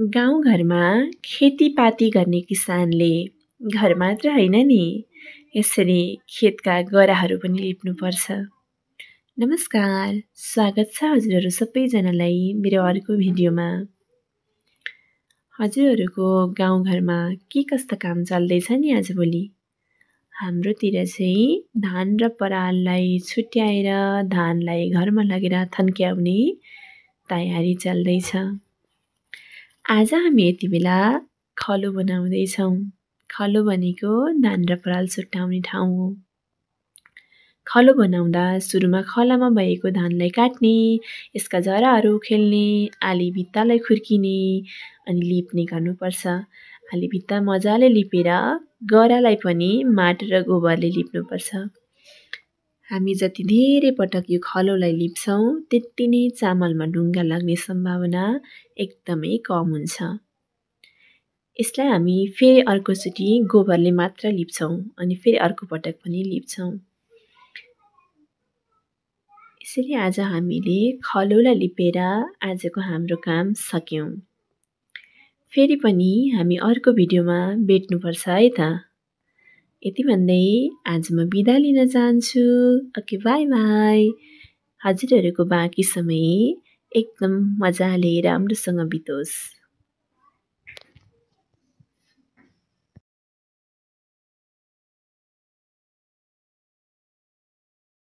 गाउँघरमा खेतीपाती गर्ने किसानले घर मात्र होइन नि, यसरी खेतका गराहरू पनि लिप्नुपर्छ। नमस्कार, स्वागत छ हजुरहरू सबैजनालाई मेरो अर्को भिडियोमा। हजुरहरूको गाउँघरमा के कस्ता काम चल्दैछ नि आजभोलि? हाम्रोतिर चाहिँ धान र पराललाई छुट्याएर धानलाई घरमा लगेर थन्क्याउने तयारी चल्दैछ। आज हामी यति बेला खलो बनाउँदैछौँ। खलो भनेको धान र पराल छुट्याउने ठाउँ हो। खलो बनाउँदा सुरुमा खलामा भएको धानलाई काट्ने, यसका जराहरू उखेल्ने, आली भित्तालाई खुर्किने अनि लिप्ने गर्नुपर्छ। आली भित्ता मजाले लिपेर गरालाई पनि माटो र गोबरले लिप्नुपर्छ। हामी जति धेरै पटक यो खलोलाई लिप्छौँ त्यति नै चामलमा ढुङ्गा लाग्ने सम्भावना एकदमै कम हुन्छ। यसलाई हामी फेरि अर्कोचोटि गोबरले मात्र लिप्छौँ अनि फेरि अर्को पटक पनि लिप्छौँ। यसरी आज हामीले खलोलाई लिपेर आजको हाम्रो काम सक्यौँ। फेरि पनि हामी अर्को भिडियोमा भेट्नुपर्छ है त। यति भन्दै आज म बिदा लिन चाहन्छु। Okay, by by. हजुरहरूको बाँकी समय एकदम मजाले राम्रोसँग बितोस्।